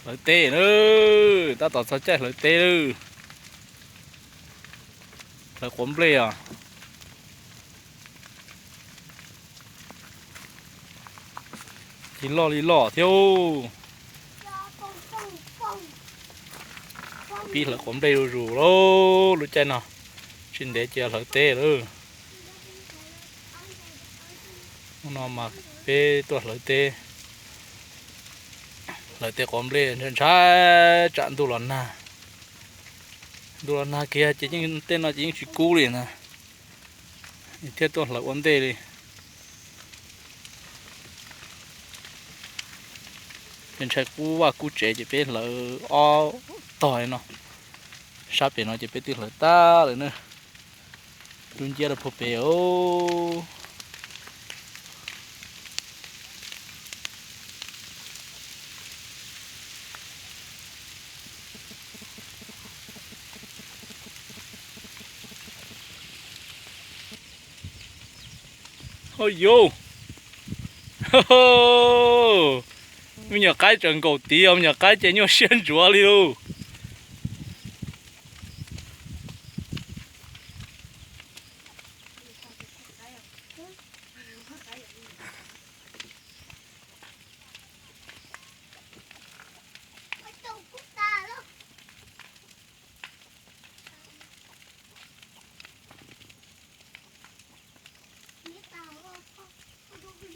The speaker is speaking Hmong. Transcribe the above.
Hlawv teb na, tab tom txog caij hlawv teb lawm. Hlawv quav nplej os. Tsis loj li loj thiab. Pib hlawv quav nplej zuj zus lauj, lub caij no tsis ntev ces hlawv teb lawm. Hnub no mas peb tuaj hlawv teb, hlawv teb quav nplej ntshai ntshai tsam ntuj los nag. Ntuj los nag kiag ces yeej tej no ces yeej tsis kub li na, thiaj tuaj hlawv ua ntej li. Ces ntshai kub vaj kub tsev ces peb hlawv ob tog li no. Sab pem no ces peb twb hlawv tag lawm na. Dub nciab rau puag pem os. Ho yus, me nyuam qaib tseem nkaum tid os, me nyuam qaib ces nyuaj siab ntsuav li lauj.